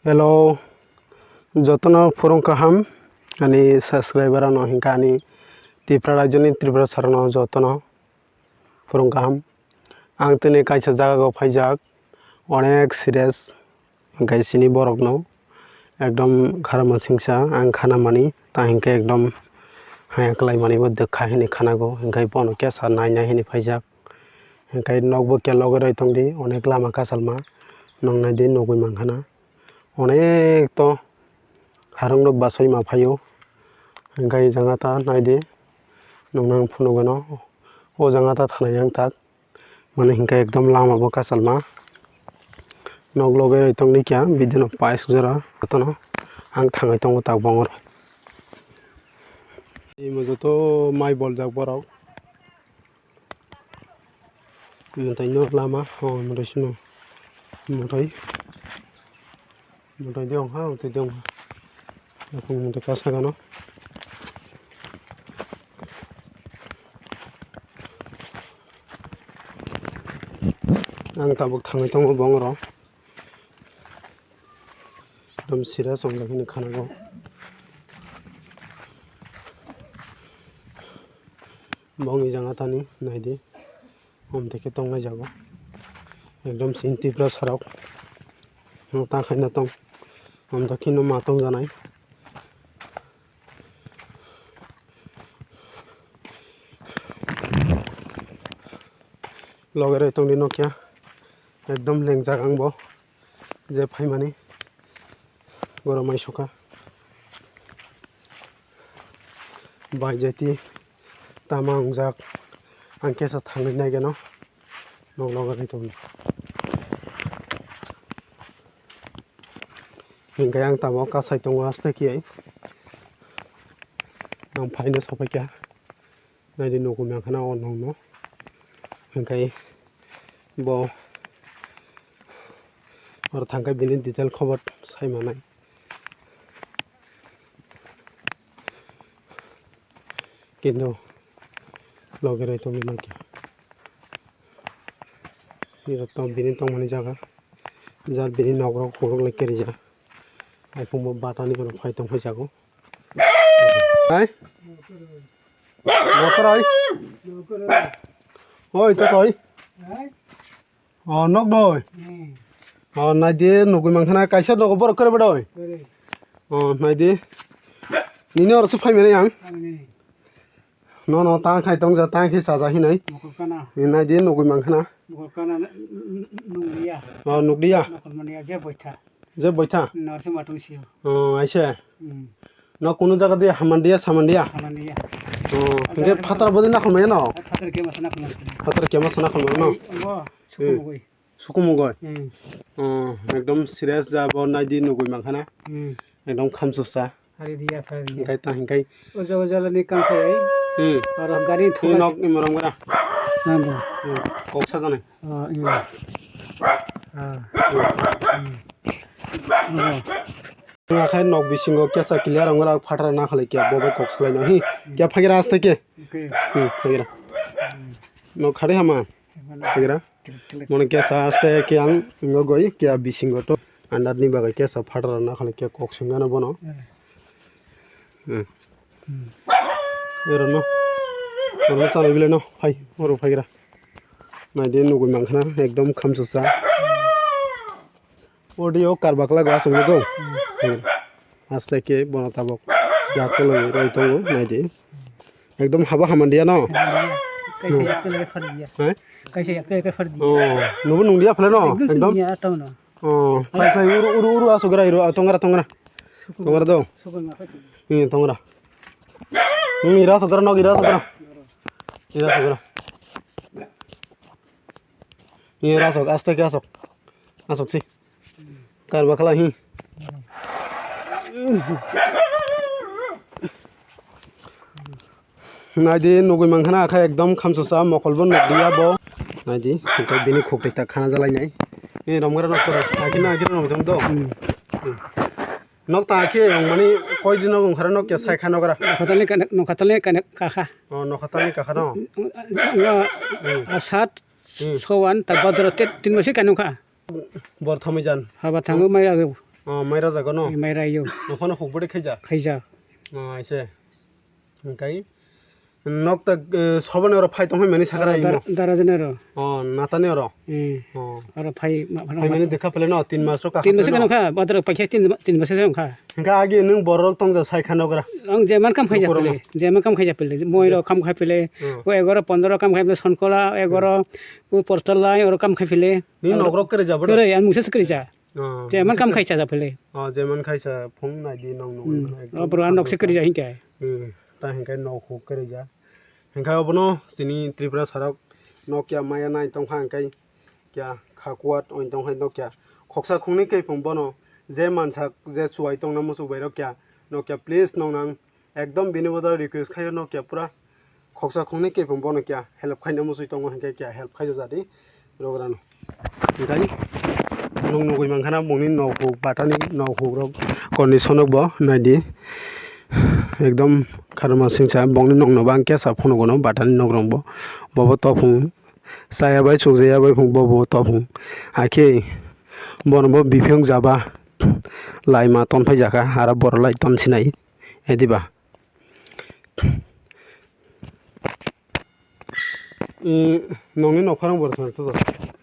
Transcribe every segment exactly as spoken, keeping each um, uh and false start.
Hello, jotono phurung kaham, ani subscriber rokno hinkha ani Tripura rajyoni Tripura sarokno jotono phurung kaham. Ang tini kaisa jagao phaijak, onek serious, hinkhe chini borokno ekdom kharma singsa ang khana mani, ta hinkhe ekdom haya kwlai mani bo dwkha hini khanago, hinkhe bono kesa nai nai hini phaijak. Hinkhe nokbo khe loge roi tongdi, onek lama kasalma, nong naidi nugui mankhana. Onek to harung rok basai ma phaio. Hinkhe janga ta naidi, nong nang phunugano, o janga ta thanai yang tak. Mane hinkhe ekdom lama bo kasalma. Nok loge roi tongdi kya, bidino pais jora, jotono ang thangai tongo tak bongor. Imo joto mai boljak borok. Mwtai no lama, o mwtai sino. Mwtai. Mwtai de ongkha, mwtai de ongkha. Nakhung mwtai kasa gano. Ang tabuk thangwi tongo bongoro. Ekdom serious wngjak hini khanago. Bongni janga tani naidi. Om teke tongnai jago. Ekdom chini Tripura sarok. Tang khaina tong. Om tokino ma tong janai. Loge roi tongdi nokya. Ekdom lengjak ang bo. Je phaimani. Goro mai sukha. Bai jati tama wngjak. Ang kesa thangwi naigeno. Nok loge roi tongdi. Hinkhe ang tabuk kasai tongo aste khe. Ang phaino sophaikha. Naidi nugui mankhana o nokno. Hinkhe bo oro thangkhe bini detail khobor sai manai. Kintu loge roi tongwi mankhe. Iro tong bini tongmani jaga. Jar bini nok rok huruk lai kerija. Aphung bo batani bono phai tong phai jago. Hai? Motor hai? Oi, to toi. O, nok doi. O, naidi nugui mankhana kaisa dogo borok kore bodoi. O, naidi. Nini oro se phai mani ang. Nono tang khai tong ja, tang khai chaja hinai. Mokol kana. Naidi nugui mankhana. Mokol kana n-, n-, n-, nunglia. O, nukliya. Nokol mania je boitha. Je boitha. Norse matung sio. O, aise. Hmm. No kunu jaga de hamandiya, samandiya. Hamandiya. O, hinkhe phatar bodi nakhol maya no. Phatar kema sana khol. Phatar kema sana khol maya no. Bo, hmm. Sukumugoi. Sukumugoi. Hmm. O, ekdom serious ja bo naidi nugui mankhana. Hmm. Ekdom khamsusa. Hari riya, hari riya. Hinkhe ta hinkhe. O jaga jala ni kam khai. Hmm. Aro gari thuka. Nok imorong gara. Nang bo. Hmm. Kok sa jani. Ah, iya. Ah. Hmm. Hmm. Nga khai nok bisingo kesa clear ongora phatar na khalai kya bo bai kok salai no hi. Kya phagira aste ke? Okay. Hmm, phagira. Hmm. Nok khari hama. Hama. Phagira. Klik, klik. Mone kesa aste ke ang ngo goi kya bisingo to andar ni bagai kesa phatar na khalai kya kok singano bono. Hmm. Hmm. Hmm. Ero no. Oro salai bile no. Hai, oro phagira. Naidi nugui mankhana ekdom khamsusa. Audio karbakla glass wngwi do. Hmm. Asle ke bono tabok jatoloi roi tongo naidi. Ekdom haba hamandiya no. Kaisa yak khe fardiya. He? Kaisa yak khe fardiya. Oh, nubu nungdiya phale no. Ekdom. Ekdom. Sungya tong no. Oh, phai phai uru uru uru asu gra iru tongra tongra. Tongra do. Sukun ma phai. Hmm, tongra. Hmm, ira sodra nog ira sodra. Ira sodra. Ni asok, aste ke asok. Asok si. Kar bakla hi. Naidi nugui mankhana akha ekdom khamsusa mokolbo nukdiya bo. Naidi, hinkhe bini khukti ta khana jalai nai. Ni romgra nok toro. Akina akina nok jang do. Hmm. Hmm. Nok ta akhe mani koi din nok ongkhara nok ya sai kha nok ra. Nokhatalni ka, nokhatalni ka, kakha. Oh, nokhatalni kakha no. Nga, hmm. Asat, hmm. Sowan, ta badra te tin masi kanu kha. Bor thomwi jan. Haba thango mai age. Oh, mai rajago no? Mai rayo. Nokhano hukbode khaijak? Khaijak. Oh, aise. Hingkai nok ta, eh, soboni oro phai tongphai mani sakra imo. Dara jani oro. Oh, natani oro. Eh. Oh. Oro phai ma-, phai mani dekha pele no, tin mas ro kakha. Tin mas kha no kha, badra paikhe tin, tin mas kha. Hingka agi nung borok tongja sai khano gra. Ang jeman kam khaija pele, jeman kam khaija pele, moi ro kam khai pele, o egaro pondro kam khai pele, sonkola egaro, o postal lai oro kam khai pele. Ni nok rok kere jabo. Kere, ang mungsa kere ja. Oh, jeman kam khaisa ja pele. Oh, jeman khaisa phung nai di nong nong. Hmm. O bro, ang nok se kere ja hingka. Hmm. Ta hingka nok huk kere ja. Hingka obono sini Tripura sarok nok ya maya nai tongkha hingkai. Kya kha kuat oin tong hai nokya. Khoksa khongni kaiphung bono je mansak je chuwai tongna muchuk bai rok kya nokya, please nong nang ekdom bini bodol request khayo nokya pura khoksa khongni kaiphung bono kya help khaina muchuk tongo hinkhe kya help khayo jadi rograno. Hinkhe nong nugui mankha na bongni nok huk batani nok huk rok condition rok bo naidi ekdom kharma singsa bongni nok no bang kesa phunuk gono batani nok rok bo bobo tophung. Chaya bai chukjaya bai phung bobo tophung. Hakhe bono bo biphiyong jaba laima tonphai jaka aro borok lai ton sinai ediba. Nongni nokharang borok thang to.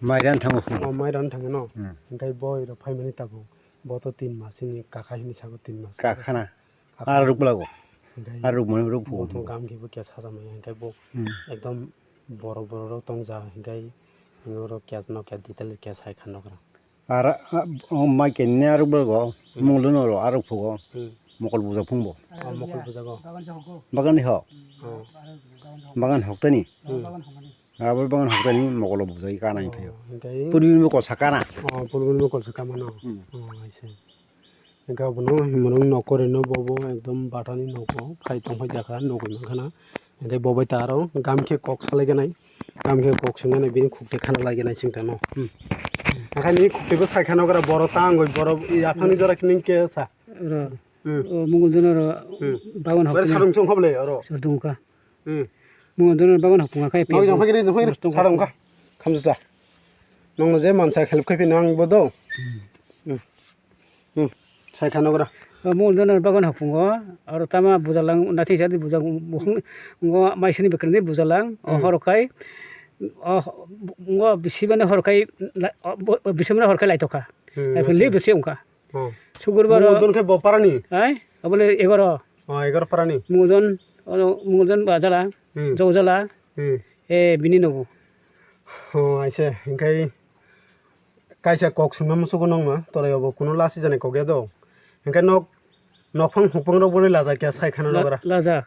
Mairan thango phung. Oh, mairan thango no. Hmm. Hingkai boi rok phaimani tabuk. Bo to tin mas ni kakha hini sago tin mas. Kakhana. Ar ruk belago. Ar ruk mani ruk phugo. Bo to gam kibo kya sajama hingkai bo. Hmm. Ekdom borok borok rok tongja hingkai oro kya no kya detail kya sai kha nokra. Ar mai kenne ar ruk belago munglo no aro phugo. Hmm. Mokol buja phungbo. Oh, mokol buja go. Bagan ni ho. Oh. Bagan hoktani. Hmm. Abo bagan hoktani mokol buja kana hingkai. Oh, hingkai. Purbi mokol sakana. Oh, purbi mokol sakama no. Hmm. Oh, I see. Hingke abono himrung nokori no bobo ekdom batani nogo phai tongphai jaka nogoi mankha na. Hingke bo bai ta aro gam khe kok salai ganai, gam khe kok songwi nai bini khukti khana lai ganai chwng tamo. Hmm. Hakhani khukti bo sai khana gra boro ta angoi boro yaphangni jora khe ning khe sa. Ro. Hmm. O mungul jono ro Hmm. Bagan Bare hokni. Sarung chong khable oro. Sardung ka. Hmm. Mungul jono bagan hokni kai. Noi jong phagiri jong phagiri sarung ka. Khamsa cha. Nongno je mansa help khai phi nang bo do. Hmm. Hmm. Hmm, sai khano gra. O mungol jono bagan hapungo, aro tama bujalang, nathi jadi bujang, buhung, ngo maisini bekreni bujalang, o Hmm. horokai, o ngo bisibani horokai, la-, o bo-, bisibani horokai laitoka. Hmm, Ai phun li acha. Bisi ungka. Oh. Sugur baro. Mungol don khe bo parani? Ai, abole egaro. Oh, egaro parani. Mungol don, o mungol don bajala, Hmm. Jojala. Hmm. E, bini nogo. Oh, aise, hingkai kaisa kok songna musugo nongma, torai obo kunu lasi jani kok ya do. Hingkai nok, nokphang hukphang rok boni lajak ya sai khana La-, nogra. Lajak.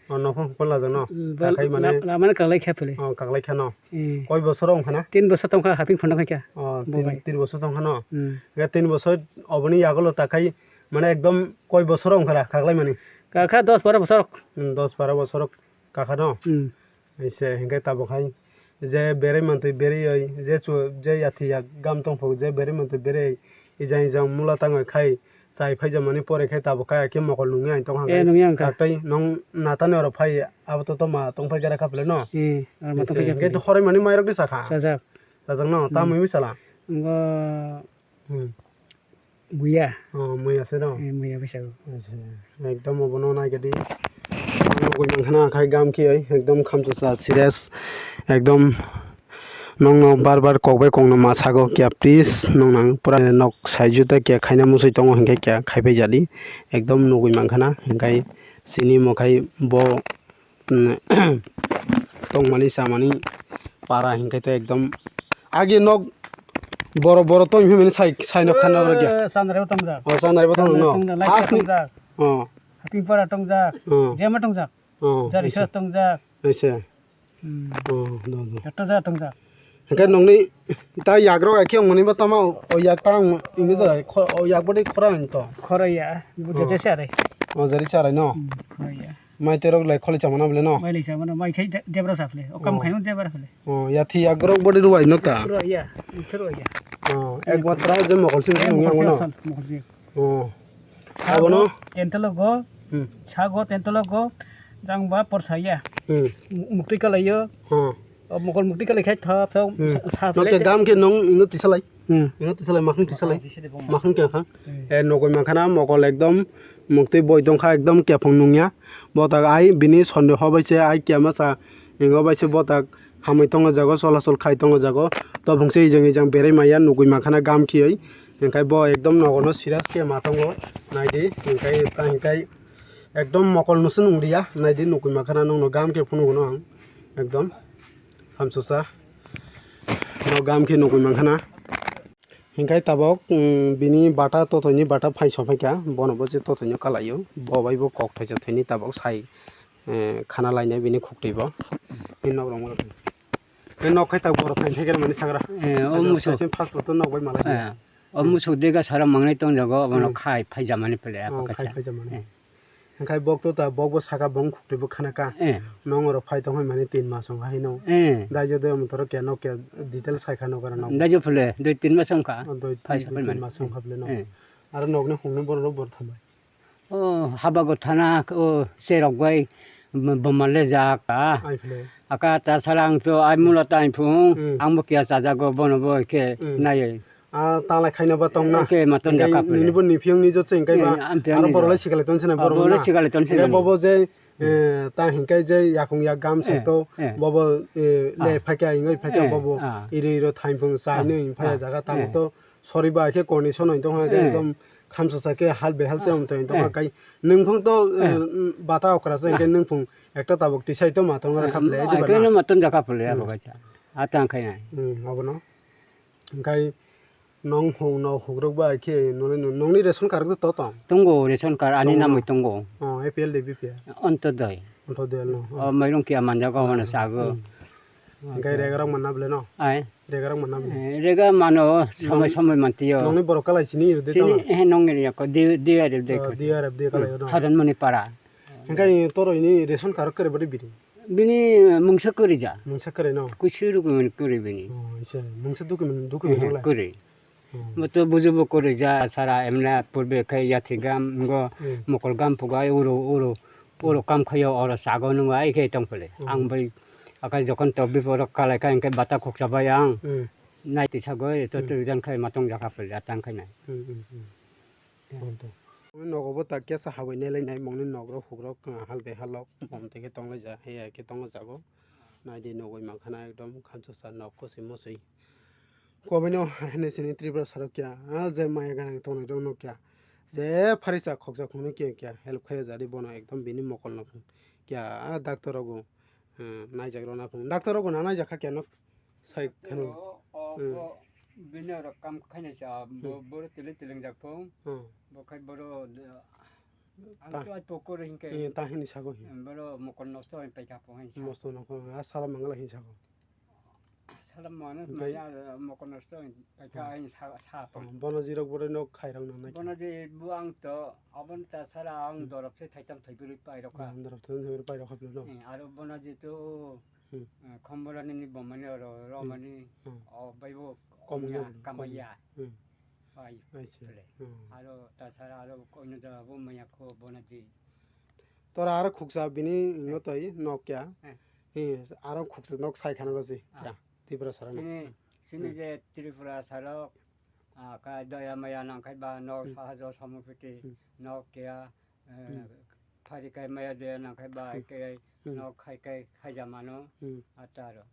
Oh, nokphang hukphang lajak no. Mm, ba-, Takhai mane la-, lamani kaglai khe phele. Oh, kaglai khano. Mm. Koi bosor wng khana? Tin bosor tongkha haping phano khaikha. Oh, tin, Bobai. Tin bosor tongkha no. Mm. Hingkai tin bosor oboni yagulo takhai mane ekdom koi bosor wng khara kaglai mani? Kakha dos baro bosor. Mm, dos baro bosor kakha no. Mm. Aise, hingke tabuk hai je berei mantwi berei oi, je chu-, je yathi yak gam tongphuru, je berei mantwi berei ijang ijang mula tangoi khai chai phai jamani pore khe tabuk kaya khe mokol nungya ang tong Eh, hangkai. Nungya ang kha. Kaktwi nong natani oro phai abo to toma tongphai khe rakha phle no? Eh, oro ma Aise, tongphai khe hingke to phle. Horai mani mairok di sakha. Chajak. Chajak no, Hmm. Tamwi mi sala? Ngo Hmm. Muya. Oh, muya se no? Eh, muya bwskango. Acha, ekdom obono naigadi. Ano gwi mankha na khai gam khe oi, ekdom khamchasa serious. Ekdom nongno bar bar kok bai kok no ma sago kya please nong nang pura nok sai juta kya khaina musui tongo hinkhe kya khai pai jadi. Ekdom nugui mankha na hinkhai sini mokhai bo tongmani chamani para hinkhai tei ekdom agi nok boro boro tong hinmani sai sai nok khana oro khe. Eh, Chandrai bo tongjak. O Chandrai bo tong no. Tongjak, Laika Asni. Tongjak. O. Haping para tongjak. O. Jema tongjak. O, Jari aisa. Sara tongjak. Aisa. Hmm. O, do, do. Joto ja tongjak. Hingke nongni ta yagrok akhe wngmani bo tamo o yak ta wng-, wngwi jai kho-, o yak bwdwi khora wng to. Khoroi ya, bo O. Jete se are. O jari charai no. Hmm, khoroi ya. Mai terok lai kholi chamana bole no. Mai lai chamana, mai khai de-, debra sa phle. O kam Oh. Khai no debra phle. Oh, ya thi ya grok body ruwai nok ta. Ruwai ya, insir ruwai ya. Oh, ek matra je mokol sin Eh, sin mokol nungya sin mono. San, mokol sin. Oh. Abono? Tentolo go, Hmm. Sago tentolo go, jang ba porsa ya. Hmm. Mu-, mukti kalai yo. Oh. O mokol mukti kalai khai thap thap Hmm. Sa, sa Nok phle. Ke gam ke nong ino tisalai. Hmm. Ino tisalai, makhang tisalai. Makhang khe kha. Hmm. Eh, nugwi mankha na mokol ekdom muktwi boi tongkha, ekdom kephang nungya. Bo tak ai bini sonde hobai se ai kema sa ingo bai se bo tak hamwi tongo jago, cholasul khai tongo jago. Tobong se ijang ijang berai maya nugwi mankha na gam khiwi. Hingkai bo ekdom nogo no serious khe ma tongo. Naidi, hingkai ta hingkai ekdom mokol no se nung liya. Naidi nugwi mankha na nung no gam khe phunuk no ang. Ekdom hamsusa. No gam khe nugwi mankha na. Hingkai tabok, mm, bini bata totoni bata phai sophaikha, bono bo se totoni kalaio, bo bai bo kok thaisa thwini tabok sai, eh, khana lainai bini khuktwi bo. Bini nok rok mo. Bini nok khai tabok borok thani thaikheno mani sagra. Eh, o musu. Kaisa passport to nok bai malai. Eh, o musu dega sara mangnai tongjago, abono khai phai jamani pele apa kaisa. Khai phai jamani. Eh. Hingkai bok to ta, bok bo saka bong khukti bo khana ka. Eh. Nong oro phai tong hai mani tin mas wng hai no. Eh. Daijo de motor kya no kya detail sai kha no gara no. Daijo phule, dui tin mas wng kha. Oh, dui, phai dui, sa phai tin mani. Mas wng kha phule no. Eh. Aro nog ni hung ni borok rok bor thambai. Oh, haba go thana, oh, se rok bai, boma le ja ka. Ai phule. Aka ta sala ang to ai mulo ta ai phung, hmm, ang bo kya chajago bono bo khe, hmm, nai. A talai khaina ba tong na. Khe ma ton jaka phale. Nini bo ni phiyong ni jot se hingkai ba. Eh, ang phiyong ni jot. Aro borok lai sikalai ton se na borok na. Borok sikalai ton se na. Bobo je, eh, ta hingkai je yakung yak gam se to, eh, bobo, eh, le phakya, ingoi phakya, eh, bobo, ah, iri iro thaimphung chai, ah, nui phaya, ah, jaga tamo, eh, to sori ba khe condition hoi tong ha, eh, ekdom khamsa sa khe hal behal se, ah, hum to hoi tong ha, eh, kai nung phung to, eh, eh, bata okra se, ah, hingkai nung phung ekta tabok tisai to ma tong ra, eh, khaple, ah, di ba khe na? No ma ton jaka phale, hmm, abo kaisa. Atang khai nai. Hmm, abo no. Hingkai nong hung no hugrok bai khe noni no, nongni ration card to tong? Tongo ration card ani namwi tongo. Oh, A P L de B P L? Ontodoi. Ontodoi no. Oh, mairung kiya manjago, oh, hwnwi sago. Hmm. Hingkai rega rok manna bole no? Ai. Rega rok manna bole? Eh, rega mano, somoi somoi mantiyo. Nongni borok kalai sini irde tala? Sini, eh, nongni yako, di, di arep de. Oh, ko. Di arep de kalai no. Hadan mani para. Hingkai toroi ni ration card kare bari biri? Bini mungsa kwrwi ja. Mungsa kwrwi no? Kusu document kwrwi bini. Oh, ise mungsa document, document, eh, wngla? Kwrwi. Hmm. Moto bujubo kwrwi ja sara emla purbe khai yathigam ngo, hmm, mokol gam puga uro, uro, uro, hmm, kam khayo oro sago nungo ai khe tong phele. Hmm. Ang bai akai jokon to biporo kalai kha hingke bata khoksa bai ang. Hmm. Nai tisa goi to, hmm, twi dan khai matong jaka phele atang khai nai. Hmm, hmm, hmm. Nogo bo tak kesa habai nelai nai mongni nog rok huk rok, ah, hal behal rok bom teke tong lai ja, he hai khe tong jago. Nai di nogoi mankha na ekdom khamsa sa nog kwswi mwswi. Kobai no hene sini Tripura sarok kya, ah, je maya ganang tongnai rok no kya, je pharisa khoksa khungnwi kya kya help khaiya jadi bono ekdom bini mokol no kya, ah, doctor rogo, ah, naijak rok na phung doctor rogo na naijak kha kya no. Sai kheno. O, o, hmm, bo bini oro kam khainai sa, bo, hmm, boro tili tiling jak phung. Hmm. Bo khai boro, eh, ang ta-, to ai pokoro hinke. Eh, ta hini sago hi. Boro mokol nosto hai paikha phung hai sa. Nosto no phung, a sala mangala hin sago. Sala mano hinke maya, eh, mokol nosto hai paikha, hmm, hai sa, sa phung. Hmm, bono jirok boro nok khairang nang nai. Bono je bo ang to, abon ta sala ang, hmm, dorop se thaitam thaibiri pairokha. Hmm, dorop thaitam thaibiri pairokha bolo no. Eh, aro bono je to Hmm. Eh, Khombolani ni bomani oro, hmm, romani, hmm, o baibo kom ya, kom ya, kamaya. Hmm. Bai. Aisa. Phle. Hmm. Aro tasara aro koino da bo maya ko bona ji. Tora aro khuksa bini, hmm, no toi nokya. Hmm. Hi, aro khuksa nok sai khana rosi. Ah. Ya, Tripura sarani. Sini, hmm, sini, hmm, je Tripura sarok, ah, ka doya maya nangkhai ba nok, hmm, sahajo samupiti, hmm, nok ya. Eh, hmm, phari kai maya de nang khai ba, hmm, kai, hmm, no khai kai khaija mano, hmm, ataro.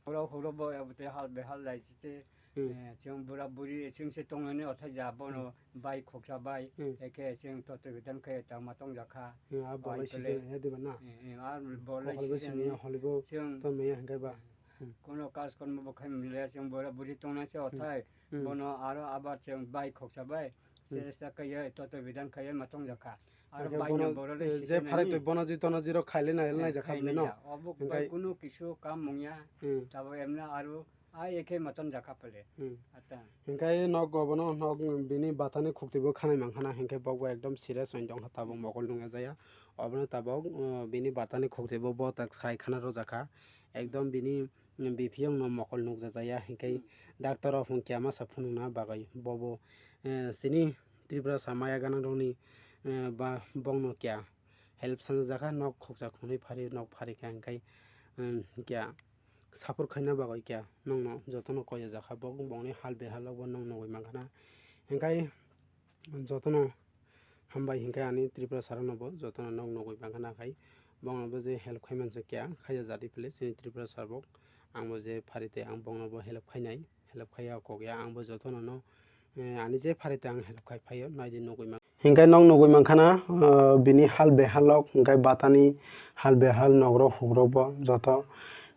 Oro huro bo abte hal behal lai chiche, hmm, eh, chwng bura buri chwng se tongnani othai ja bono, hmm, bai khoksa bai, hmm, eke chwng toto gidan khai tangma tong jakha. Hmm, a bolai bai sijin pele. He diba na? Eh, eh, a bolai sijin. Holibo chwng to meya hingkai ba. Hmm. Kono kaj kormo bo khai mile chwng bura buri tongna se, hmm, othai. Hmm. Bono aro abar chwng bai khoksa bai. Hmm. Seresta kaiye toto bidan kaiye ma tong jakha. Aro hingke bai bono, na boro le eh, je sisi pharai nani. Toi bono ji tono ji rok khaile nai, eh, nai jakha khai bile nai no. Ja. Obo hingkai bai kunu kisu kam mungya. Hmm. Tabo emna aro ai ekhe ma tong jakha pele. Hmm. Ata. Hingkai nok obono nok bini batani khukti bo khanai mangkhana hingke bokbo ekdom serious oi tongkha tabok mokol nungya jaya. Obono tabok, uh, bini batani khukti bo botak sai khana rojakha. Ekdom bini biphiyong no mokol nukjajaya, hinkhe hmm, doctor rok hwnkhe masa phunukna bagwi bobo, eh, chini Tripura sa maya ganang rokni, eh, ba bongno kya help sanjak kha, nok khoksa khunui phari nok phari kha, hinkhe, um, kya support khaina bagwi kya nokno jotono koi o jakha, bo bongni hal behal o bo nok nugwi mankha na. Hinkhe jotono hambai hinkhe ani Tripura sarokno bo jotono nok nugwi mankha na khai bongno bo je help khai mansa kya khaiya jadi phile chini Tripura sarbok ang bo je phari tei ang bongno bo help khainai, help khaiya kok ya ang bo jotono no, eh, ani je phari tei ang help khai phaio naidi nugwi mankha. Hinkhe nok nugwi mankha na, ah, bini hal behal rok, hinkhe batani hal behal nokrok hukrok bo joto.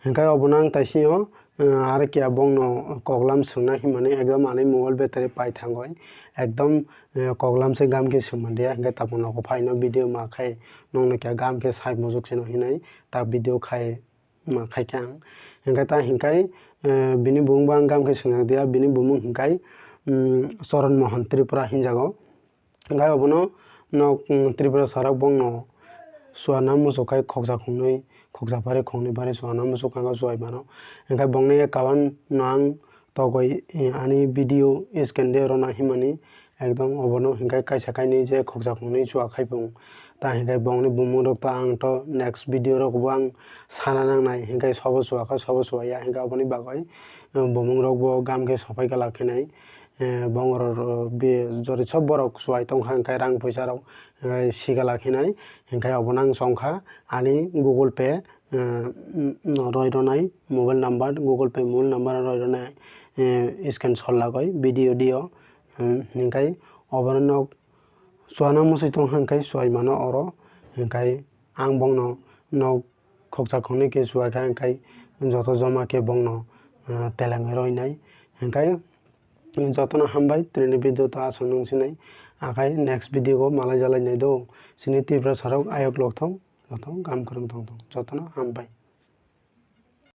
Hinkhe obono ang taisio, ah, aro kiya bongno koklam swngna hinmani ekdom ani mobile battery pai thangwi ekdom, eh, koklam se gam khe swngmanliya. Hinkhe tabuk nogo phaino video ma khai nokno kiya gam khe sai mujuk sino hinwi ta video khai ma khaikha ang. Hinkhe ta hinkhai, eh, bini bumung bo ang gam khe swngjak diya, bini bumung hinkhai, mm, Choron Mohan Tripura hinjago. Hinkhe obono nok, mm, Tripura sarok bongno suana muchuk khai khoksa khongnwi, khoksa phari khongnwi phari suana muchuk khai suai mano. Hinkhe bongni account no ang togwi, eh, ani video scan de rwna hinmani ekdom obono hinkhe kaisa kainwi je khoksa khongnwi chua khai phung. Ta hinkhe bongni bumung rok to ang to next video rok bo ang sana nangnai, hinkhe sobo chua kha sobo chua ya hinkhe oboni bagwi, eh, bumung rok bo gam khe sopai glak hinai, eh, bongor ro-, be-, jori sob borok chuai tongkha hinkhe rang puisa rok, eh, si glak hinai hinkhe obono ang chongkha ani Google Pay, eh, no roi rwnai mobile number, Google Pay mobile number roi rwnai, eh, screenshot lagoi video dio, eh, hinkhe obono nok chuana muchuk tong hinkhe chuai mano oro, hinkhe ang bongno nok khoksa khongnwi khe chuai kha hinkhe joto joma khe bongno, eh, telengwi roinai hinkhe jotono hambai tini video to aswk nung sinai akhai next video o malai jalai nai do chini Tripura sarok ayok lokthong joto gam kwrwng tongthong jotono hambai.